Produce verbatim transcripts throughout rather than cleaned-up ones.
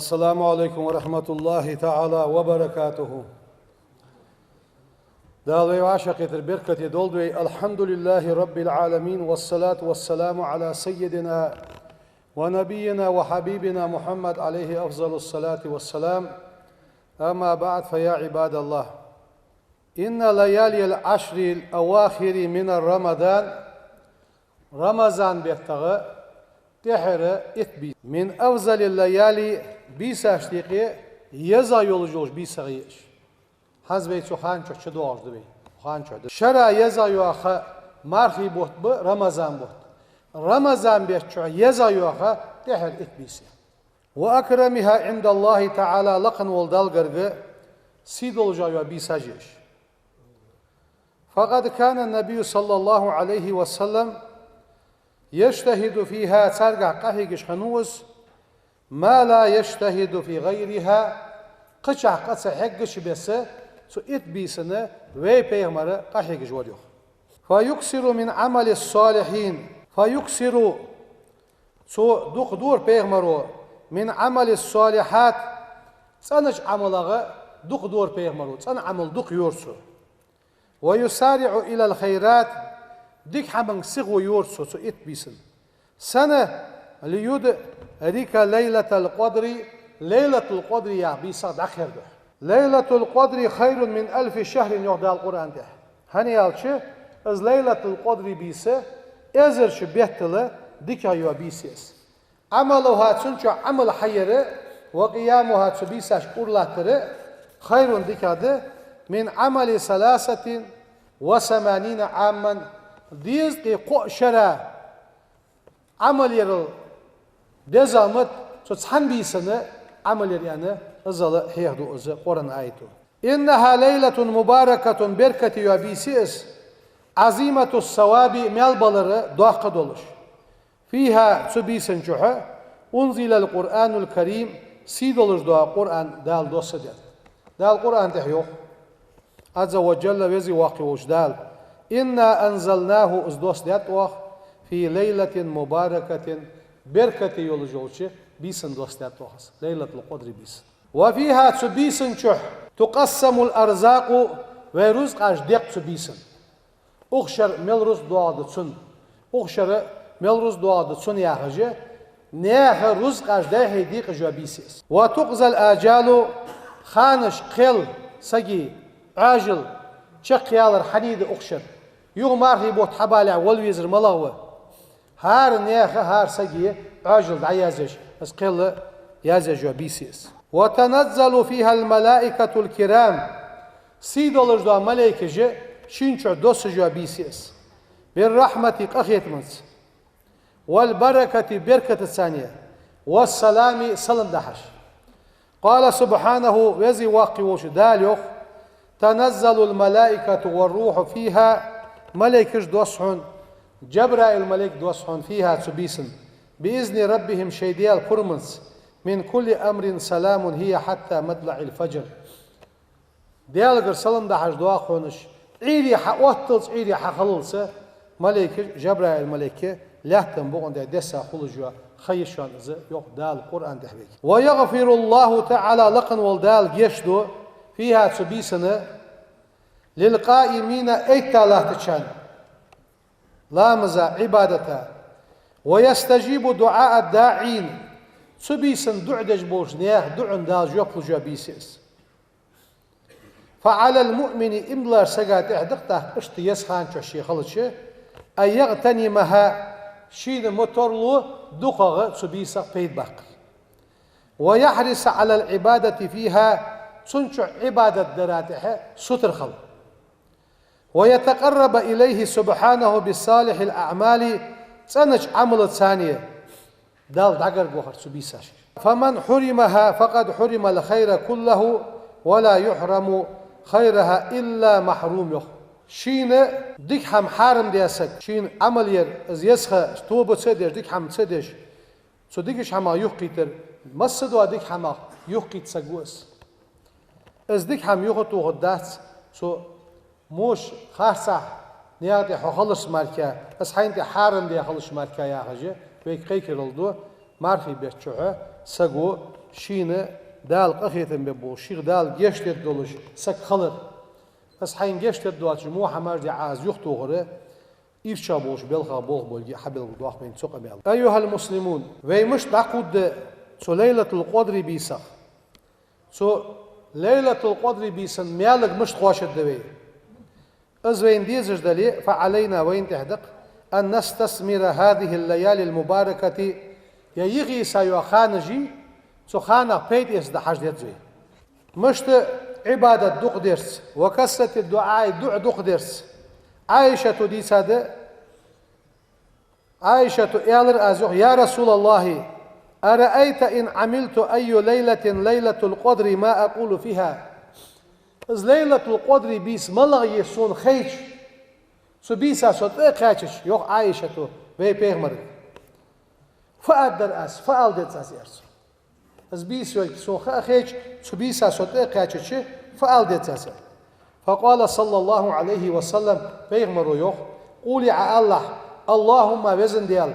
السلام عليكم ورحمة الله تعالى وبركاته. Дала вай вӀашагӀкхетар беркате долда вай. الحمد لله رب العالمين، والصلاة والسلام على سيدنا ونبينا وحبيبنا محمد عليه أفضل الصلاة والسلام. أما بعد، فيا عباد الله، إن ليالي العشر الأواخر من رمضان، Рамазан беттагӀа тӀехьара итт бийса, من أفضل الليالي, бийсашта юкъе езагӀа йолаш йолча бийсех я уж. ХӀанз вай цу хана чу чудоагӀаш да вай. Цу хана чу да. Шера езагӀа йола мархий бутт ба Рамазан бутт. Рамазан бетта чу езагӀа йола тӀехьара итт бийса я. وأكرمها عند الله تعالى, лакха волча Далла гарга сий долаш йола бийсаш я уж. فقد كان النبي صلى الله عليه وسلم يجتهد فيها, царгахьа къахьегаш хиннав из, ما لا يجتهد في غيرها, кхычахьа къа ца хьегача беса, цу итт бийсан вай пайхамар къахьегаш вар йоах. فيكثر من عمل الصالحين, فيكثر, цо дукха дора пайхамаро, من عمل الصالحات, цӀенача Ӏамалех дукха дора пайхамаро, цӀена Ӏамал дукха йора цо. ويسارع إلى الخيرات, дика хӀаманга сиха йора цо цу итт бийсан. Сенна? ليدرك ليلة القدر, Лайлатул-Къадр яха бийсах дӀакхердо. ليلة القدر خير من ألف شهر, йоах Дала Къуръан тӀа. ХӀана аьлча, из Лайлатул-Къадр бийса эзар шу беттал дикагӀа йола бийса я из. عملها, цун чу Ӏамал хьаяр, وقيامها, цу бийсашка ура латтар, خير, дикагӀа да, من عمل ثلاثة وثمانين عاما, дезткъеи кхо шера Ӏамал ярал дезагӀа ма да цу цхьан бийсан Ӏамал яр, аьнна, иззал хьехаду из Къуръан аято. إنها ليلة مباركة, беркате йола бийса я из, عظيمة الثواب, маьл балар доккха долаш. فيها, цу бийсан чу, أنزل القرآن الكريم, сий долаш дола Къуръан Дала доссадаьд. Дала Къуръан тӀа йоах, عز وجل, веза-воккха волча Дала: إنا أنزلناه, из доссадаьд оаха, في ليلة مباركة, беркате йолаш йолча бийсан доссадаьд оаха из, Лайлатул-Къадр бийсан. وفيها, цу бийсан чу, تقسم الأرزاق, вай рузкъаш декх цу бийсан. Укх шера мел рузкъа доагӀаргда цунна, укх шера мел рузкъа доагӀаргда цунна, яхаш, наьха рузкъаш дӀайха декъаш йола бийса я из. وتقضى الآجال, ханаш, кхел, сага Ӏоажал чакхъялар хьанийда укх шера. Юха мархий бутт хьабалалехь вала везар малагӀа ва? ХӀара наьха, хӀара сага Ӏоажал дӀаязъеш, из кхел язъеш йола бийса я из. وتنزل فيها الملائكة الكرام, сий долаш дола малейкаш шийна чу доссаш йола бийса я из. بالرحمة, къахетамца, والبركة, беркатаца, والسلام, салам дахьаш. قال سبحانه, веза-воккха волча Дала йоах: تنزل الملائكة والروح فيها, малейкаш доссу хьона, Джабраил малейк доссу хьона, فيها, цу бийсан, بإذن ربهم, шоай Даьла пурамца, من كل أمر سلام هي حتى مطلع الفجر. Даьлагара салам дахьаш доагӀа хьона уж, Ӏуйре хьаотталца, Ӏуйре хьахилалца, малейкаш, Джабраил малейк, лаьттан букъа тӀа десса хулаш йола ха я шоана из, йоах Дала Къуръан тӀа вайга. ويغفر الله تعالى, лакха волча Дала гешт ду, فيها, цу бийсан, للقائمين, айтта латтачарна, ламаза, Ӏибадата, ويستجيب دعاء الداعين, цу бийсан дуӀа деш болча наьха дуӀанна Дала жоп луш йола бийса я из. فعلى المؤمن, иман долча сага тӀехь да-кх тӀаккха иштта еза хана чу ше хилча, أن يغتنمها, шийна ма торлу дукхагӀа цу бийсах пайда баккхар. ويحرص على العبادة فيها, цун чу Ӏибадат дара тӀехь сутара хила. ويتقرب إليه سبحانه بصالح الأعمال, цӀенача Ӏамалаца Далла дӀагарга вахар цу бийсашка. فمن حرمها فقد حرم الخير كله ولا يحرم خيرها إلا محروم, йоах. Шийна дика хӀама хьарам даь саг, шийна Ӏамал яр, из еза ха, тоба ца деш, дика хӀама ца деш, цу дикача хӀамах юхакхийтар, массадола дика хӀамах юхакхийтта саг ва из. Из дика хӀама юхатохаргдац цу муш харцахь наьха тӀа хьо хиларца мара, из хьайна тӀа хьарам даь хиларца мара, яхаш, вайга кхайкарал ду, мархий бетта чухь саго Шийна Дала къахетам бергболаш, шийх Дала гешт дергдолаш саг хилар. Аз хьайна гешт дергдоацаш мухьаммаш де Ӏа аз юхатохар, ирча болаш белха болх болга хьабелгалдоаккх вайна цу къамаьл. أيها المسلمون, вай мишта дӀакхувргда цу Лайлатул-Къадри бийсах? Цу Лайлатул-Къадри бийсан маьлага мишта кхоачаргда вай? Из вайна дезаш дале, فعلينا, вайна тӀехь да-кх, أن نستثمر هذه الليالي المباركة, ер йиса йола ханаш, цу ханах пайда эца хьажа деза вай. Мишта? Ӏибадат дукха дарца, وكثرة الدعاء, дуӀа дукха дарца. Ӏайшата дийцад, Ӏайшата аьлар аз, йоах: يا رسول الله، أرأيت إن عملت أي ليلة ليلة القدر ما أقول فيها؟ Из Лайлатул-Къадри бийса малагӀа я сона хайча, цу бийса со тӀа а кхаьчача, йоах Ӏайшата вай пайхамарга, фу аргдар аз, фу ала деза аз, аьлар цо. Из бийса йолга сона ха а хайча, цу бийса со тӀа а кхаьчача, фу ала деза аз, аьлар. فقال صلى الله عليه وسلم, пайхамаро йоах: قولي, Ӏа алалахь: اللهم, Веза Даьла,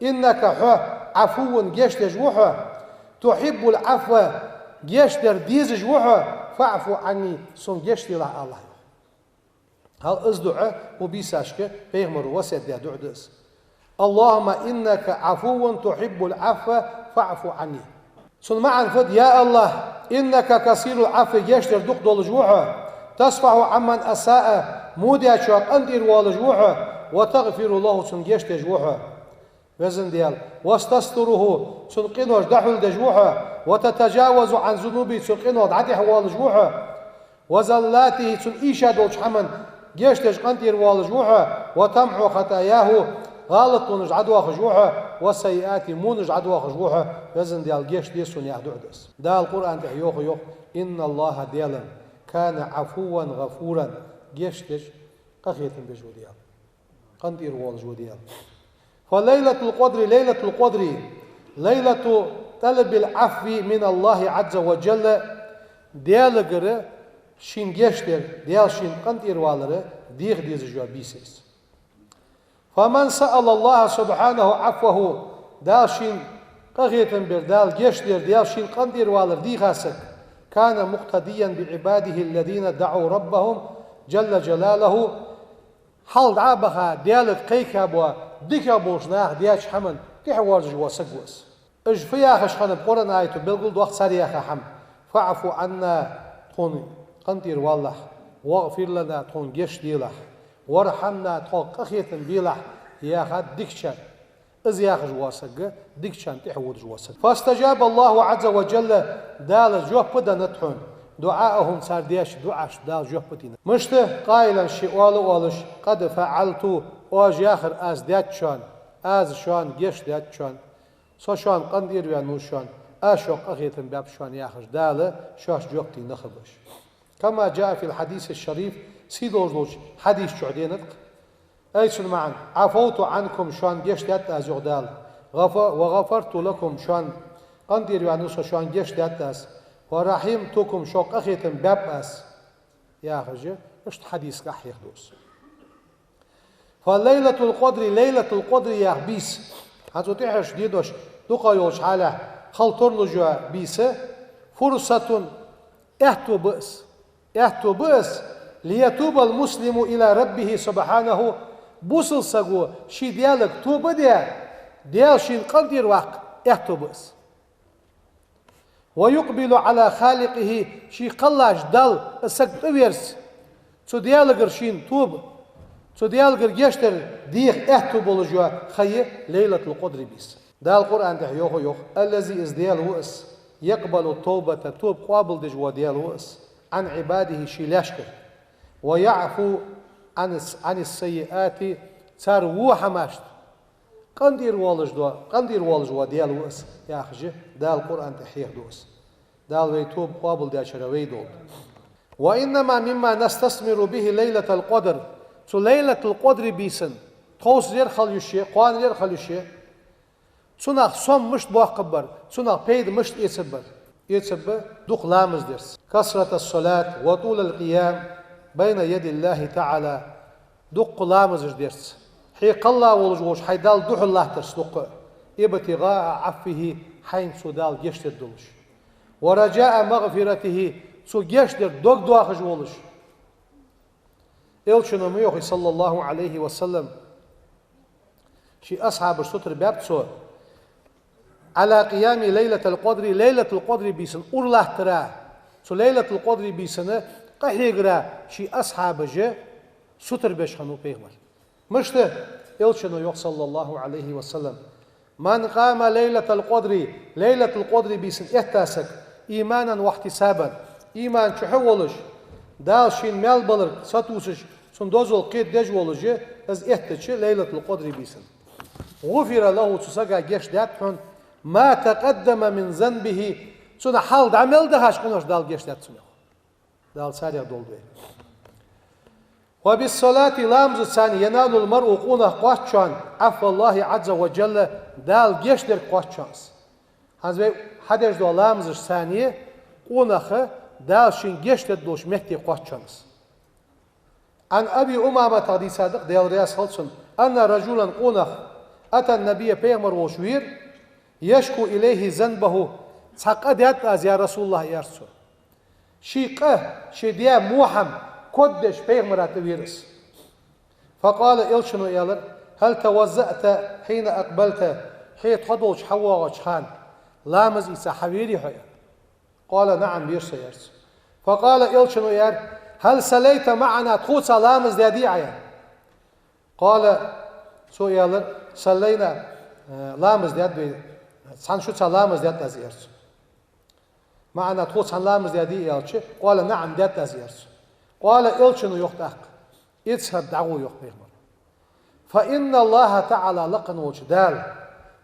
إنك, хьо, عفو, гешт деш ва хьо, تحب العفو, гешт дар дезаш ва хьо, فاعف عني, сона гешт делахь, алалахь, йоах. Хьал из дуӀа, укх бийсашка пайхамаро васкет даь дуӀа да из. اللهم إنك عفو تحب العفو فاعف عني. Цун маӀан фуд? يا الله إنك كثير العفو, гешт дар дукха долаш ва хьо, تصفح عمن أساء, во даьчоа къинтӀера воалаш ва хьо, وتغفر له, цунна гешт деш ва хьо. Веза Даьла, وتستره, цун къинош дӀахьулдеш ва хьо, وتتجاوز عن ذنوبه, цун къинох дӀатӀехвоалаш ва хьо, وزلاته, цун ийша долча хӀаман гешт деш къинтӀера воалаш ва хьо, وتمحو خطاياه, гӀалатонаш дӀадоахаш ва хьо, وسيئاته, вонаш дӀадоахаш ва хьо, Веза Даьла, гешт де сона, яха дуӀа да из. Дала Къуръан тӀа йоах, йоах: إن الله, Даьла, كان عفوا غفورا, гешт деш, къахетам беш ва Даьла. КъинтӀера воалаш ва Даьла. فليلة القدر, Лайлатул-Къадри, ليلة طلب العفو من الله عز وجل, Даьлагара шийна гешт дар, Даьла шийна къинтӀера валар деха дезаш йола бийса я из. فمن سأل الله سبحانه عفوه, Дала шийна къахетам бер, Дала гешт дар, Даьла шийна къинтӀера валар дийха саг, كان مقتديا بعباده الذين دعوا ربهم جل جلاله, хьалха дӀа а баха, Даьлага кхайкабоа, дикагӀа болча наха деча хӀаман тӀехьавоаржаш вола саг ва из. Уж фу яхаш хиннаб Къуръан аято белгалдоаккх цар яха хӀама: فاعف عنا, тхона къинтӀера валалахь, واغفر لنا, тхона гешт делахь, وارحمنا, тхох къахетам белахь, яхад дикачарна. Из яхаш вола саг дикачарна тӀехьаводаш вола саг. فاستجاب الله عز وجل, Дала жоп а деннад хьона, دعاءهم, цар деча дуӀашта Дала жоп а деннад. Мишта? قائلا, ше оал а оалаш: قد فعلت, оаш яхар аз даьд шоана, аз шоана гешт даьд шоана, со шоана къинтӀера ваьннав шоана, аз шох къахетам баьб шоана, яхаш, Дала шоашта жоп денна хиннаб уж. كما جاء في الحديث الشريف, сийдолаш долча хьадиса чу деннад-кх. Ай цун маӀан: عفوت عنكم, шоана гешт даьд аз, йоах Дала, غف-, وغفرت لكم, шоана къинтӀера ваьннав со, шоана гешт даьд аз, ورحمتكم, шох къахетам баьб аз, яхаш, иштта хьадисагахь хьехаду из. فليلة القدر, Лайлатул-Къадри яха бийса, хӀанз цу тӀехьарча денош дукха йолча хьале хила тарлуш йола бийса, فرصة, аьттув ба из, аьттув ба из, ليتوب المسلم إلى ربه سبحانه, бусалба саго ший Даьлага тоба а даь, Даьла шийна къинтӀера ваккха аьттув ба из. ويقبل على خالقه, ший кхеллача Далла из саг тӀаверза, цу Даьлагара шийна тоба, цу Даьлагара гешт дар деха аьттув болаш йола ха я Лайлатул-Къадри бийса. Дала Къуръан тӀа йоах, йоах: الذي, из Даьла ва из, يقبل التوبة, тоба къоабалдеш вола Даьла ва из, عن عباده, ший лаьшкара, ويعفو عن الس-, عن السيئات, цар во хӀамашта къинтӀера воалаш до-, къинтӀера воалаш вола Даьла ва из, яхаш, Дала Къуръан тӀа хьехаду из. Дала вай тоба къоабалдечарех вай долда. وإنما مما نستثمر به ليلة القدر, цу Лайлатул-Къадри бийсан тховсара хила йиш я, кхоанара хила йиш я, цунах сом мишта боаккхаргбар, цунах пайда мишта эцаргбар? Эцаргба дукха ламаз дарца. كثرة الصلاة وطول القيام بين يدي الله تعالى, дукха ламазаш дарца, хье кхелла волаш волча хьай Далла духьал латтарца дукха а, ابتغاء عفوه, хьайна цу Дала гешт дергдолаш. ورجاء مغفرته, цо гешт дергда дог доахаш волаш. Элчано ма йоахий, صلى الله عليه وسلم, ший асхьабаш сутара баьб цо, على قيام ليلة القدر, Лайлатул-Къадри бийсан ура латтара, цу Лайлатул-Къадри бийсана къахьегара ший асхьабаш сутара беш хиннав пайхамар. Мишта? Элчано йоах, صلى الله عليه وسلم: من قام ليلة القدر, Лайлатул-Къадри бийсан этта саг, إيمانا واحتسابا, иман чу хьо волаш, Дала шийна маьл баларга сатувсаш, цун дозал кхетадеш волаш, из эттача Лайлатул-Къадри бийсан, غفر له, цу сага гешт даьд хьона, ما تقدم من ذنبه, цун хьалха дӀа мел дахача къинош Дала гешт даьд цунна. Дала царех долда вай. وبالصلاة, ламазаца ينال المرء, къонах кхоач шоана, عفو الله عز وجل, Дала гешт дерг кхоач шоана. ХӀанз вай хьадеш дола ламазашца къонах Дала шийна гешт дергдолча метте кхоач шоана. عن أبي أمامة, дийцад-кх, Даьла раьза хилва цунна, أن رجلا, къонах, أتى النبي, пайхамар волча вера, يشكو إليه ذنبه, цхьа къа даьд аз, يا رسول الله, аьлар цо. Ший къа, ше даь во хӀама коддеш пайхамара тӀавера из. فقال, элчано аьлар: هل توضأت حين أقبلت, хьо тхо долча хьавоагӀача хана ламаз ийца хьавийрий хьо, аьлар. قال: نعم, вера со, аьлар цо. فقال, элчано аьлар: هل صليت معنا, тхоца ламаз даьдий Ӏа, аьлар. قال, цо аьлар: صلينا, э, ламаз даьд вай, цхьана шуца ламаз даьд аз, аьлар цо. معنا, тхоца цхьана ламаз даьдий аьлча, قال: نعم, даьд аз, аьлар цо. قال, элчано йоах тӀаккха: اذهب, дӀагӀо, йоах пайхамара. فإن الله تعالى, лакха волча Дала,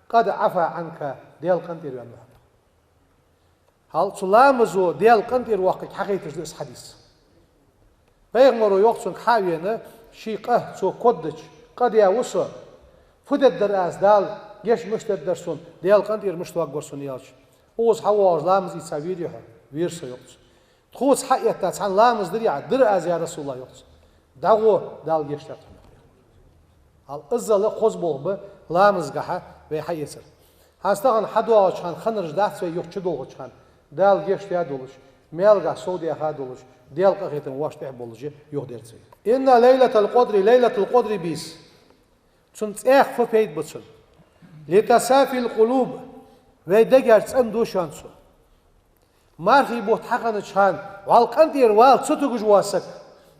قد عفا عنك, Даьла къинтӀера ваьнна ва хьо. Хьал цу ламазо Даьла къинтӀера воаккхарг хьахайташ да из хьадис. Пайхамаро йоах цунга хьа а вена, ший къа цо коддача, къа даь ва со, фу дергдар аз, Дала гешт мишта дергдар сона, Даьла къинтӀера мишта воаггар сона, аьлча. Укхаза хьавоагӀаш ламаз ийца вийрий хьо? Вера со, йоах цо. Тхоца хьаэтта цхьана ламаз дирий Ӏа? Дир аз, я Расулаллахь, йоах цо. ДӀагӀо, Дала гешт даьд хьона. Хьал иззал хоза болх ба ламазгахьа вай хьаэцар. ХӀанз тахан хьадоагӀача хана хиннараш дац вай юха чудолхача хана, Дала гешт даь долаш, маьлгахьа сов даьха долаш, Даьла къахетам вайна тӀехь болаш юхадерза вай. إن ليلة القدر, Лайлатул-Къадри бийса, цун цӀаькха фу пайда ба цун? لتصافي القلوب, вай дегаш цӀена ду шоана цо. Мархий бутт хьахиннача хана вӀалла къинтӀера вала ца тугаш вола саг,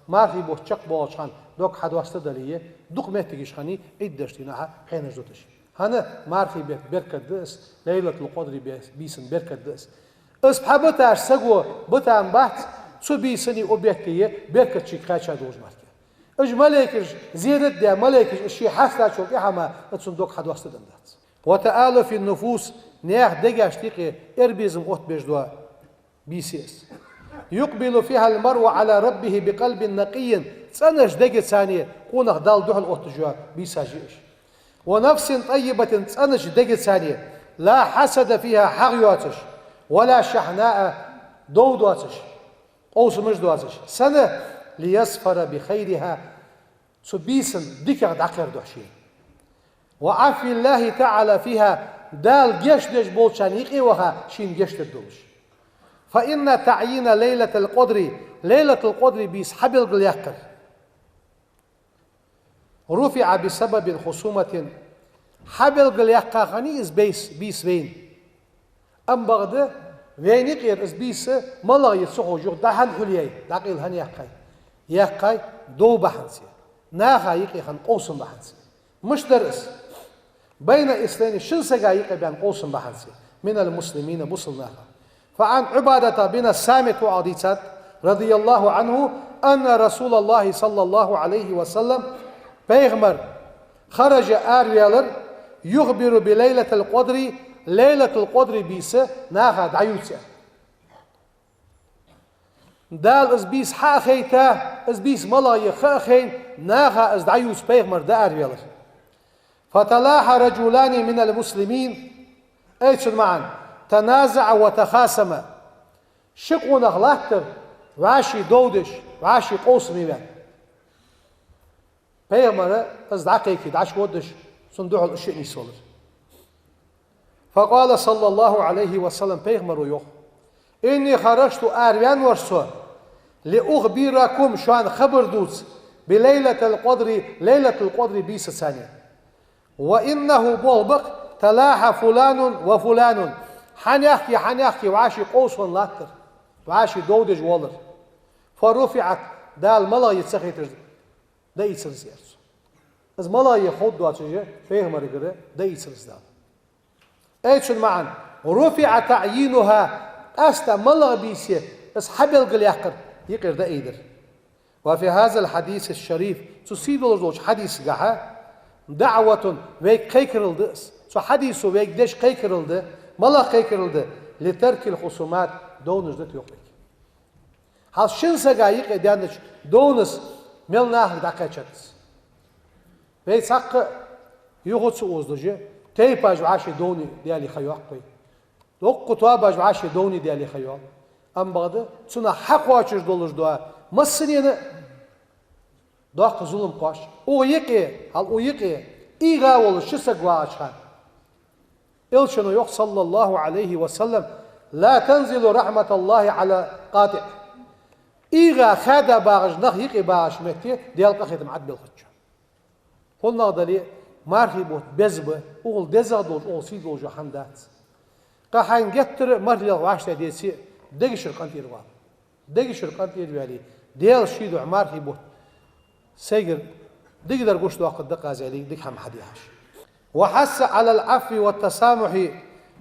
мархий бутт чакхбоалача хана дог хьадоастадале, дукха моттигаш хиннай Ӏиддаш дийнахьа пхьенаш дуташ. ХӀана? Мархий бетта беркат да из, Лайлатул-Къадри бе-, бийсан беркат да из. Из пхьа биташ саго бита бац, цу бийсани укх бетти беркат шийга кхаьча долаш мара. Уж малейкаш, зерат даь малейкаш, уж ше хьастачул тӀехьа мара цун дог хьадоастадаь дац. وتآلف النفوس, наьха дегашта юкъе эрбезам оттабеш дола бийса я из. يقبل فيها المرء على ربه بقلب نقي, цӀенача дегацара къонах Далла духьал отташ йола бийсаш я уж. ونفس طيبة, цӀенача дегацара, لا حسد فيها, хьагӀ йоацаш, ولا شحناء, дов доацаш, къовсамаш доацаш. Сенна? ليظفر بخيرها, цу бийсан диках дӀакхердолаш ше. وعفو الله تعالى فيها, Дала гешт деш болчарна юкъе ваха шийна гешт дергдолаш. فإن تعيين ليلة القدر, Лайлатул-Къадри бийса хьабелгалъяьккхар, رفع بسبب خصومة, хьабелгалъяьккха хиннай из бийс-, бийса вайна. Амма бакъда, вайна юкъера из бийса малагӀа я ца ховш, юха дӀа хӀана хьулъяьй, дӀакъайла хӀана яьккхай? Яьккхай дов бахьанца, наха юкъе хинна къовсам бахьанца. Мишта дар из? بين اثنين, шин сага юкъе баьнна къовсам бахьанца, من المسلمين, бусалба наха. فعن عبادة بن الصامت, вай дийцад, رضي الله عنه, أن رسول الله صلى الله عليه وسلم, пайхамар, خرج, араваьлар, يخبر بليلة القدر, Лайлатул-Къадри бийса наха дӀаювца. Дала из бийса хьа а хайта, из бийса малагӀа я ха а хайна, наха из дӀаювца пайхамар дӀаараваьлар. فتلاحى رجلان من المسلمين, ай цун маӀан, تنازعا وتخاصما. Ши къонах латтар, вӀаши дов деш, вӀаши къовсаме ваьнна. Пайхамар из дӀакхайкай, дӀачуводаш, цунна духьал уж шиъ нийсвелар. فقال صلى الله عليه وسلم, пайхамаро йоах: إني خرجت, араваьнна вар со, لأخبركم, шоана хабар дувца, بليلة القدر, Лайлатул-Къадри бийсаца. وإنه, боху бакъ, تلاحى فلان وفلان, хьанехки, хьанехки вӀаший къовсам латтар, вӀаший дов деш волар. فرفعت, Дала малагӀа я ца хеташ, даийцар из, аьлар цо. Из малагӀа я ховш доацаш, пайхамарагара даийцар из Дала. Ай, цун маӀан: رفع تعيينها, къаьстта малагӀа бийса я, из хьабелгалъяьккхар, юкъера даийдар. وفي هذا الحديث الشريف, цу сий долаш долчу хьадисагахьа, دعوة, вайга кхайкарал да из. Цу хьадисо вайга деш кхайкарал да, малагӀа кхайкарал да, لترك الخصومات, довнаш дан тоьхна вайга. Хьал шина сага юкъе даьнначу довнаш мел нахага дӀакхаьчад из. Вай цхьаккха юха ца озалуш, тайпаш вӀаший довне даьле ха йоккху вай. Доккха тоабаш вӀаший довне даьле ха йоккху. Амма бакъда, цунах хьакхоачаш долаш дола массанена а доккха зулам кхош. Укх юкъе, хьал укх юкъе, ийгӀа волуш ши саг вагӀача хана. Элчано йоху, صلى الله عليه وسلم: لا تنزل رحمة الله على قاطع. ИйгӀа хада багӀаш нах юкъе багӀаш метте Делан къахетам Ӏад белхаччо. ХӀунда аьлча мархий бутт беза ба, укхул дезагӀа долуш, укхул сий долуш хьан дац. Кхин хьайна геттара а мархий лелха вӀаштӀехь деце а, дегашара къинтӀера вала. Дегашара къинтӀера ваьле, Дела ший духьа мархий бутт сайгара дикадар гуш доккхур ду-кх аз аьле, дика хӀама хьадехьаш. وحث على العفو والتسامح,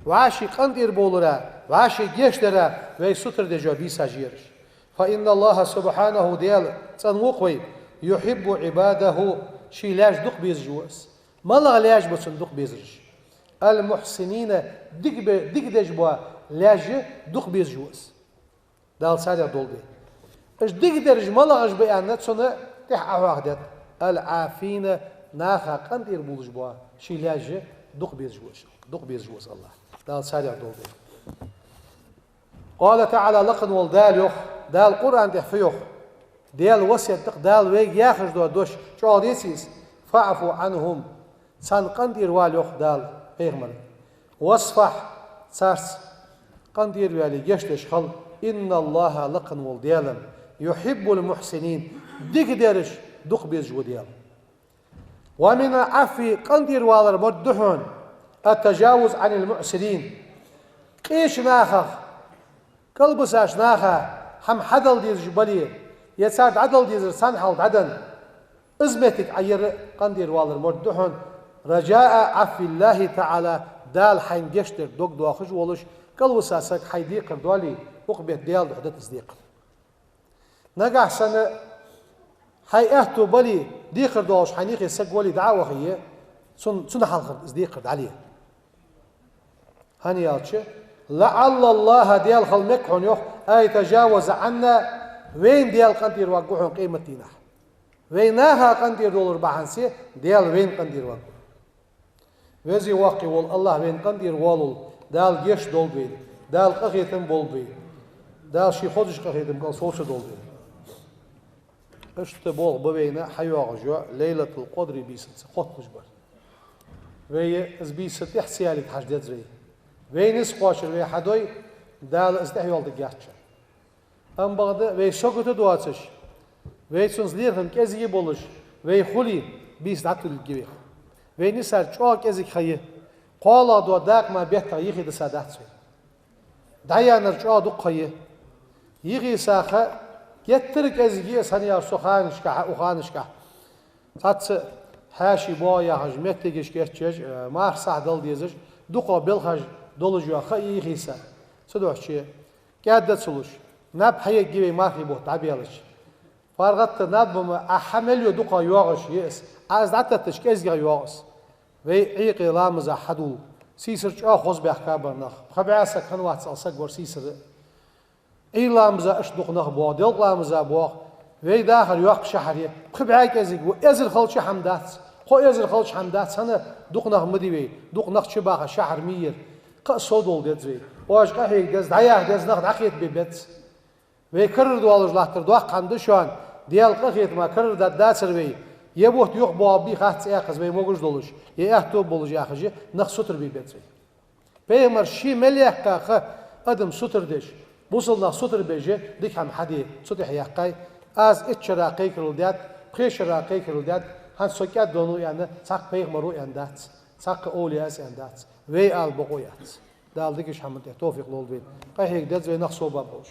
вӀаший къинтӀера бовлара, вӀаший гечдара вай сутара деш йола бийсаш я ераш. فإن الله سبحانه, Дела цӀанву-кх вай, يحب عباده, ший лаьш дукха безаш ва из. МалагӀа лаьш ба цунна дукха безараш? المحسنين, дика бе-, дика деш бола лаьш дукха безаш ва из. Дала царех долда вай. Уьш дика дераш малагӀаш ба аьлча, цунна тӀехьа Ӏа хьоахадаьд: العافين, наха къинтӀера бовлуш бола ший лаьш дукха безаш ва из, дукха безаш ва из АллахӀ. Дала царех долда вай. قال تعالى, лакхана волу Дала йоху, Дала Къуръан тӀехь фу йоху? Делан весет ду-кх, Дала вайга яхаш дола дош, чӀогӀа деций иза? فاعف عنهم, царна къинтӀера вала йоху Дала пайхамарна. واصفح, царца къинтӀера ваьле, гечдеш хила, إن الله, лакхана волу Дела, يحب المحسنين, дика дераш дукха безаш ва Дела. ومن العفو, къинтӀера валар ма ду хьуна, التجاوز عن المعسرين, къечу нахах, кӀалбисачу наха хӀума хьадала дезаш бале, я цара дӀадала дезар цхьана хьалха дӀаденна, иза меттиг Ӏа яр а къинтӀера валар ма ду хьуна, رجاء عفو الله تعالى, Дала хьайна гечдерг дог дохуш а волуш, кӀалвиса саг хьайн декхар долий, укх бетта Дела духьа дета иза декхар. Нагахь санна хьайн аьтто балий, декхар долуш хьайн юххе саг валий дӀа а вахе, цун-, цунна хьалхара иза декхар дӀале. ХӀунда аьлча, لعل الله, Дела хила мега хьуна йоху, أن يتجاوز عنا, вайна Дела къинтӀера варгва хьуна къематдийнахь. Вай наха къинтӀера долур бахьанце, Дела вайна къинтӀера варгва. Веза-воккха волу АллахӀ вайна къинтӀера воллу, Дала гечдолда вайна, Дала къахетам болба вайна, Дала шен хозачу къахетам кӀал совцадолда вайна. Иштта боху ба вайна хьайогӀуш йо Лайлатул-Къадри бийсаца хотталуш бар. Вай иза бийса тӀехь ца ялийта хьажа деза вай. Вай низ кхочур вай хьадой, Дала иза тӀехь йолтарг яц шуна. Амма бакъда вай сагота доцуш, вай цунца лерхӀам кӀезиге а болуш, вай хуьлий, бийса дӀатуллиг я вайх. Вай нисар чӀогӀа кӀезиг хан я, кхоалгӀа дола дакъа ма беттах йихи даса дац вай. ДӀаяьннар чӀогӀа дукха хан я. Йихи са ха геттара кӀезиг я, сан яр со ханашкахь, у ханашкахь. Цхьацца хьаьший боху яхаш, меттигаш кечъеш, э, марха сахь дала дезаш, дукха белхаш долуш йоха ха йихи са. Цу дохче кӀаьдда ца луш, наб хьаегги вай мархий бутт дӀабелаш. ПаргӀатта наб ма ахьа мел йо дукха йогӀуш ес, аз дӀататташ кӀезгех йогӀу ас. Вай Ӏийкъе ламаза хьадул. Сийсар чӀогӀа хоза баьхка бар нах. Пха бӀаьсак хан вац ала саг вар сийсара. Ӏийламаза аша дукха нах боху, делкъламаза боху. Вай дахар йоккха шахьар я. Пхи бӀаь кӀезиг ву, эзар халча хьама дац. Кхо эзар халча хьама дац, хӀана дукха нах ма ди вай. Дукха нах чу баха шахьар мийира. Кхаа со долу деза вай. Оаш къахьега деза, дӀаяха деза, нах дӀакхета бе беза. Вай карара долуш латтар доккха хьама ду шуна. Дела къахетама карара дад дацар вай. Я бутт юха боху би хац цӀе яхаза вай могуш долуш. Я аьтто болуш яхаш, нах сутар бе беза вай. Пайхамар ши мел яьккха ха адам сутар деш, Бусалба нах сутара беш, дика хӀама хьаде, цу тӀехьа яьккхай. Аз итт шера кхайкарал даьд, пхе шера кхайкарал даьд, хӀанз со кӀаьддоно аьнна, цхьаккха пайхамаро аьнна дац, цхьаккха овлияс аьнна дац, вай ала бокъо яц. Дала дикача хӀаман тӀа товфикъ лолда вайна. Къахьега деза вай нах собар болаш.